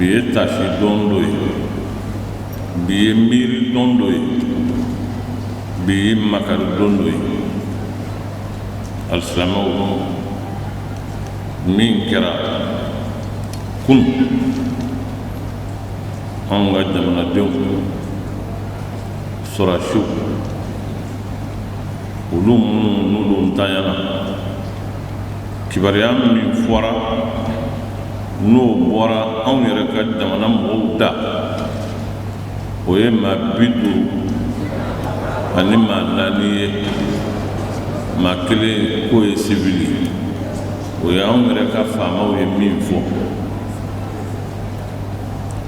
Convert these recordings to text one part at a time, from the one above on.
Bi ye tasi don dɔ ye, bi ye miiri don dɔ ye, bi ye makari don dɔ ye. Alisilamɛw, min kɛra kunun, anw ka jamanadenw sɔrɔdasiw, olu minnu n'olu ntanyana, kibaruya min fɔra, n'o bɔra anw yɛrɛ ka jamana mɔgɔw da, o ye maa 54 ye. Maa kelen k'o ye sivili. O ye anw yɛrɛ ka faamaw ye min fɔ.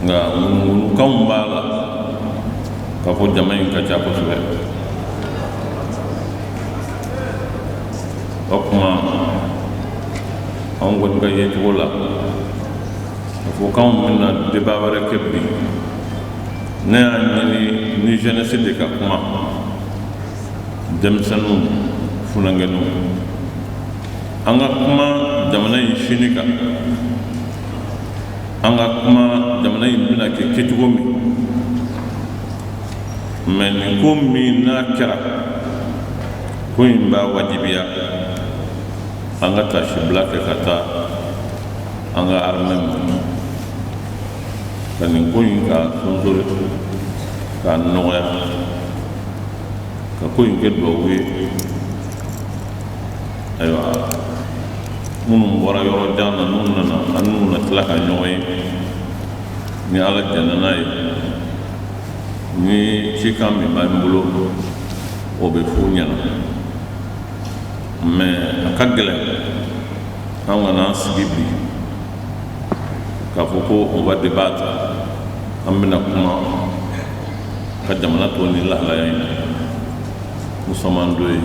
Nka ŋunuŋunukanw b'a la k'a fɔ jama in ka ca kosɛbɛ. O tuma, anw kɔni ka yecogo la, a fɔ k'anw bɛna débat wɛrɛ kɛ bi, ne y'a ɲini ni jeunesse de ka kuma, denmisɛnninw, funankɛninw, an ka kuma jamana in sini kan, an ka kuma jamana in bɛna kɛ kɛcogo min. Mais nin ko min n'a kɛra, ko in b'a wajibiya an ka tasibila kɛ ka taa an ka armée ma, ka nin ko in ka sonsori k'a nɔgɔya, ka ko in kɛ duwawu ye. Ayiwa, minnu bɔra yɔrɔ jan na, n'u nana, an n'u na tila ka ɲɔgɔn ye ni Ala jɛnna n'a ye. Ni cikan min b'an bolo, o bɛ f'u ɲɛna. Mais a ka gɛlɛn an kana an sigi bi k'a fɔ ko on va débattre, an bɛna kuma ka jamana to ni lahalaya in na. Nous sommes en deuil.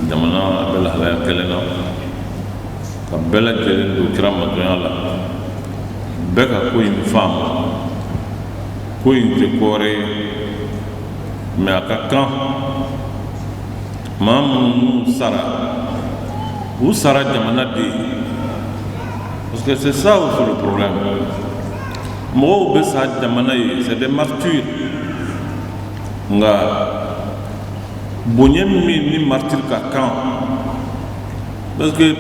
Jamana bɛ lahalaya kelen na, ka bɛɛ lajɛlen don kira matonya la, bɛɛ ka ko in faamu. Ko in tɛ ko wɛrɛ ye, mais a ka kan maa minnu sara, u sara jamana de ye, parce que c'est ça aussi le problème. Mɔgɔw bɛ sa jamana ye, c'est des martyrs. Nka bonya min ni martyr ka kan, parce que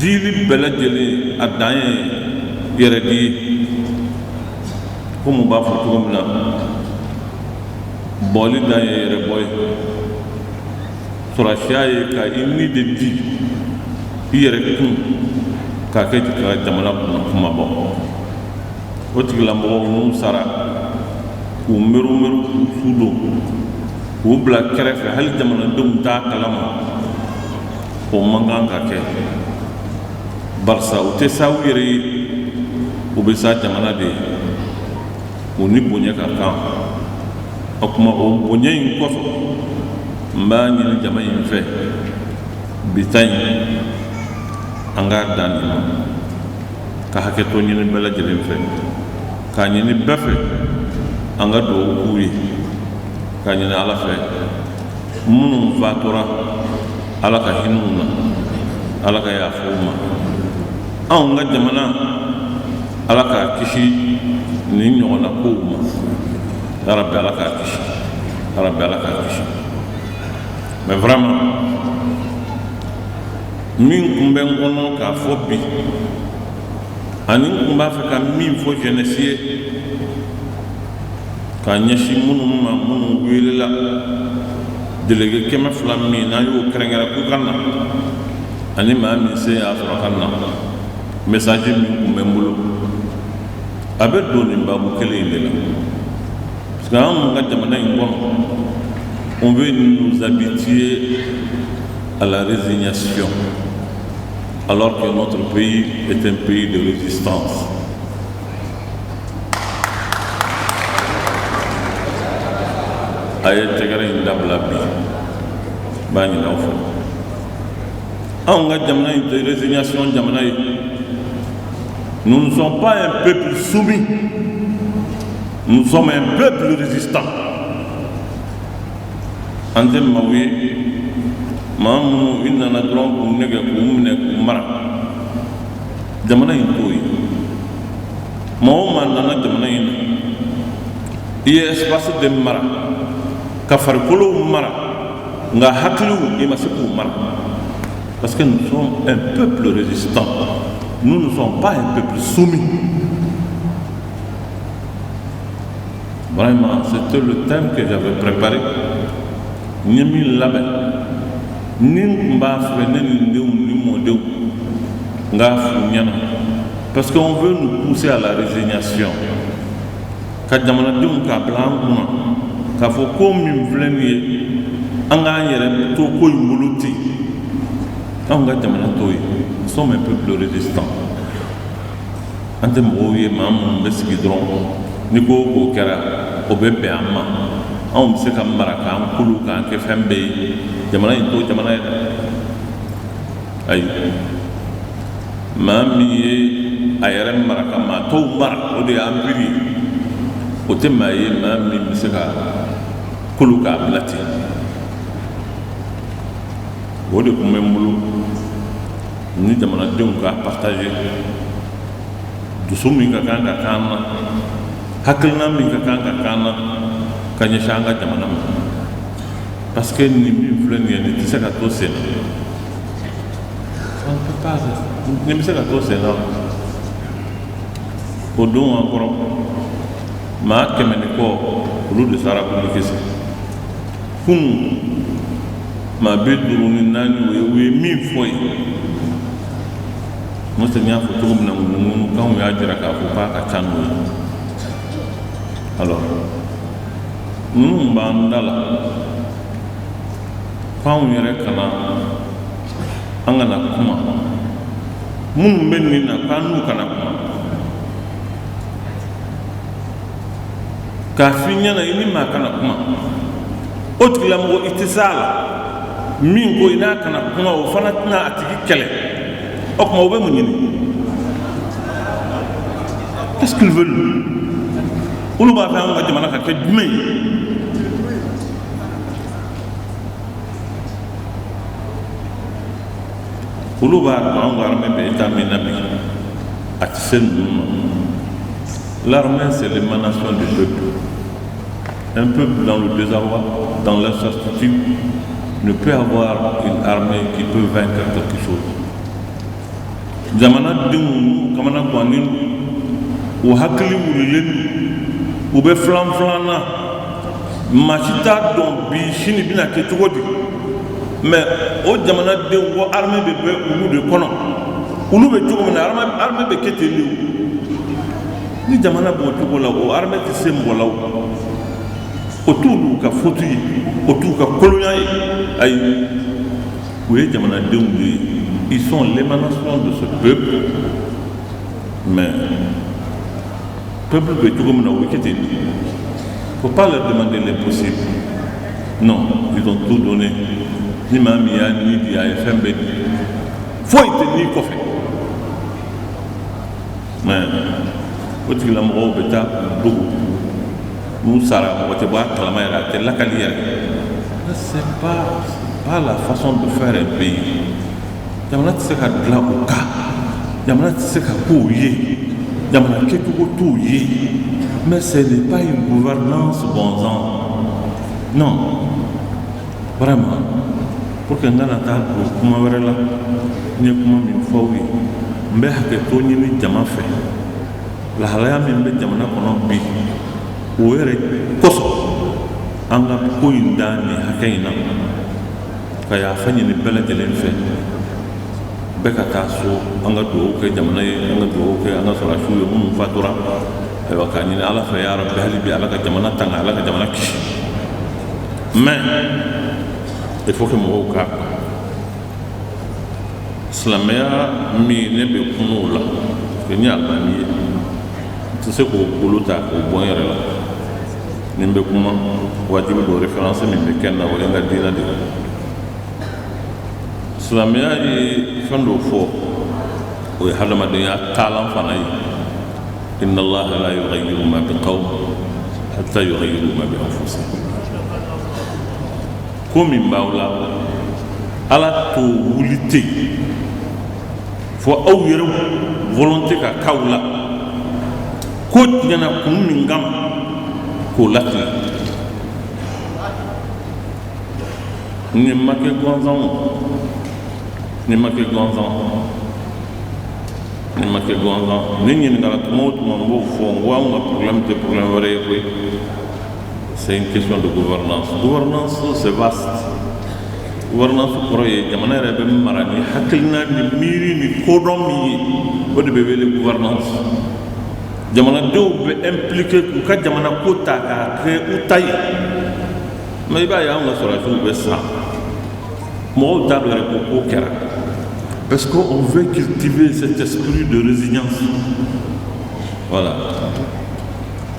dili bɛɛ lajɛlen a dan ye yɛrɛdi ye. Komi u b'a fɔ cogo min na, bɔli dan ye yɛrɛbɔ ye. Sɔrɔsiya ye ka i ni de di i yɛrɛ kun k'a kɛ ka jamana kuma bɔ. O tigilamɔgɔw n'u sara, k'u meru meru, k'u su don, k'u bila kɛrɛfɛ, hali jamanadenw t'a kalama, o man kan ka kɛ, barisa u tɛ sa u yɛrɛ ye, u bɛ sa jamana de ye. U ni bonya ka kan. O tuma, o bonya in kosɔn, n b'a ɲini jama in fɛ, bi ta in, an k'a dan nin ma, ka hakɛto ɲini bɛɛ lajɛlen fɛ, k'a ɲini bɛɛ fɛ an ka dugawu k'u ye, k'a ɲini Ala fɛ, minnu fatura, Ala ka hinɛ u na, Ala ka yafa u ma. Anw ka jamana, Ala k'a kisi nin ɲɔgɔnna kow ma. Yarabi, Ala k'a kisi. Yarabi, Ala k'a kisi. Mais vraiment, min kun bɛ n kɔnɔ k'a fɔ bi, ani n kun b'a fɛ ka min fɔ jeunesse ye, k'a ɲɛsin minnu ma, minnu welela, délégué 200 min n'an y'o kɛrɛnkɛrɛn k'u ka na, ani maa min se y'a sɔrɔ ka na, message min kun bɛ n bolo, a bɛ don nin babu kelen in de la. Parce que anw ka jamana in kɔnɔ, on veut nous habituer à la résignation, alors que notre pays est un pays de résistance. A ye tɛgɛrɛ in dabila bi, n b'a ɲini aw fɛ. Anw ka jamana in tɛ résignation jamana ye. Nous ne sommes pas un peuple soumis, nous sommes un peuple résistant. An tɛ maaw ye, maa minnu i nana dɔrɔn k'u nɛgɛ, k'u minɛ, k'u mara. Jamana in t'o ye. Maa o maa nana jamana in na, i ye espace de mara ka farikolow mara, nka hakiliw, i ma se k'u mara, parce que nous sommes un peuple résistant. Nous ne sommes pas un peuple soumis. Vraiment, c'était le thème que j'avais préparé. N ye min labɛn ni n tun b'a fɛ ne ni n denw ni mɔdenw n k'a f'u ɲɛna, parce qu'on veut nous pousser à la résignation, ka jamanadenw k'a bila an kunna k'a fɔ ko min filɛ nin ye, an k'an yɛrɛ to ko in bolo ten. Anw ka jamana t'o ye. Nous sommes un peuple résistant. An tɛ mɔgɔw ye maa minnu bɛ sigi dɔrɔn ni ko o ko kɛra, o bɛ bɛn an ma. Anw bɛ se ka mara k'an kolo k'an kɛ fɛn bɛɛ ye. Jamana in t'o jamana ye dɛ. Ayi, maa min ye a yɛrɛ mara ka maa tɔw mara, o de ye empire ye. O tɛ maa ye maa min bɛ se ka kolo k'a bila ten. O de tun bɛ n bolo ni jamanadenw ka partager dusu min ka kan ka k'an na, hakilina min ka kan ka k'an na ka ɲɛsin an ka jamana ma, parce que nin min filɛ nin ye, nin tɛ se ka to sen na. Ça ne peut pas, nin bɛ se ka to sen na. O don an kɔrɔ, maa 100 ni kɔ, olu de sara Koulikessi. Kunun, maa 54, o ye min fɔ ye. N'o tɛ, n y'a fɔ cogo min na, ŋunuŋunukanw y'a jira k'a fɔ k'a ka ca n'o ye. Alors, ninnu b'an da la k'anw yɛrɛ kana, an kana kuma minnu bɛ nin na, k'an n'u kana kuma, k'a f'i ɲɛna i ni maa kana kuma, o tigilamɔgɔ i tɛ s'a la. Min ko i n'a kana kuma, o fana tɛna a tigi kɛlɛ. O tuma, o bɛ mun ɲini? Qu'est-ce qu'ils veulent? Olu b'a fɛ an ka jamana ka kɛ jumɛn ye? Olu b'a dɔn an ka armée bɛ état min na bi, a tɛ se ninnu ma. L'armée, c'est l'émanation du peuple. Un peuple dans le désarroi, dans l'incertitude, ne peut avoir une armée qui peut vaincre quelque chose. Jamanadenw n'u kamana gannen don, u hakili wulilen don, u bɛ filan filan na, maa si t'a dɔn bi sini bɛna kɛ cogo di. Mais o jamanadenw ko armée de bɛ olu de kɔnɔ, olu bɛ cogo min na, armée bɛ kɛ ten de. Ni jamana b'o cogo la, o armée tɛ se mɔgɔ la. O o t'olu ka faute ye, o t'u ka kolonya ye. Ayi, u ye jamanadenw de ye, ils sont l'émanation de ce peuple. Mais peuple bɛ cogo min na, o bɛ kɛ ten de. Faut pas leur demander l'impossible. Non, ils ont tout donné. Ni maa min y'a ni di, a ye fɛn bɛɛ di, foyi tɛ ni kɔfɛ. Mais o tigilamɔgɔw bɛ taa dogo, n'u sara, mɔgɔ tɛ bɔ a kalama yɛrɛ, a tɛ lakali yɛrɛ. C'est pas la façon de faire un pays. Jamana tɛ se ka dilan o kan, jamana tɛ se ka k'o ye, jamana kɛcogo t'o ye. Mais ce n'est pas une gouvernance bonzan, non. Vraiment, pour que n kana taa don kuma wɛrɛ la, n ye kuma min fɔ aw ye, n bɛ hakɛto ɲini jama fɛ. Lahalaya min bɛ jamana kɔnɔ bi, o yɛrɛ kosɔn an ka ko in da nin hakɛ in na, ka yafa ɲini bɛɛ lajɛlen fɛ, bɛɛ ka taa so. An ka dugawu kɛ jamana ye, an ka dugawu kɛ an ka sɔrɔdasiw ye minnu fatura. Ayiwa, k'a ɲini Ala fɛ, ya Rabi, hali bi Ala ka jamana tanga, Ala ka jamana kisi. Mais il faut que mɔgɔw ka silamɛya min, ne bɛ kuma o la, parce que n ye alimami ye, n tɛ se k'o bolo ta k'o bɔ n yɛrɛ la. Ni n bɛ kuma, wajibi don, référence min bɛ kɛ n na, o ye n ka diinɛ de ye. Silamɛya ye fɛn dɔ fɔ, o ye hadamadenya taalan fana ye. Inna Allaha la yughayyiru ma bi qawm hatta yughayyiru ma bi anfusihim. Ko min b'aw la, Ala t'o wuli ten fo aw yɛrɛw volonté ka k'aw la. Ko tiɲɛna kun min kama, k'o latilen. Nin ma kɛ gansan o, nin ma kɛ gansan, nin ma kɛ gansan. Ni ɲininkara tuma o tuma, n b'o fɔ, n ko anw ka problème tɛ problème wɛrɛ ye koyi, c'est une question de gouvernance. Gouvernance, c'est vaste. Gouvernance kɔrɔ ye jamana yɛrɛ bɛ mara ni hakilina ni miiri ni kodɔn min ye, o de bɛ wele gouvernance. Jamanadenw bɛ impliqué k'u ka jamana ko ta k'a kɛ u ta ye. Mais i b'a ye, anw ka sɔrɔdasiw bɛ sa, mɔgɔw t'a dɔn yɛrɛ ko ko kɛra, parce qu'on veut cultiver cet esprit de résilience, voilà,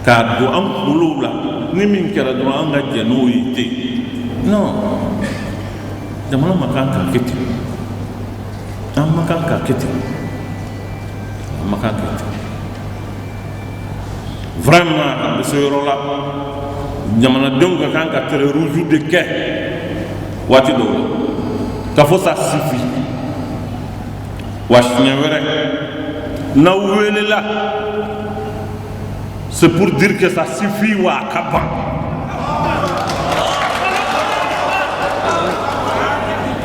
k'a don an kunkolow la. Ni min kɛra dɔrɔn, an ka jɛn n'o ye ten. Non, jamana ma kan ka kɛ ten, an ma kan ka kɛ ten, an ma kan ka kɛ ten. Vraiment, a bɛ se yɔrɔ la, jamanadenw ka kan ka trait rouge de kɛ waati dɔw la, ka fɔ ça suffit. Wa siɲɛ wɛrɛ n'aw welela, c'est pour dire que ça suffit, wa a ka ban.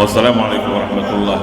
Wassalamu alaikum warahmatullah.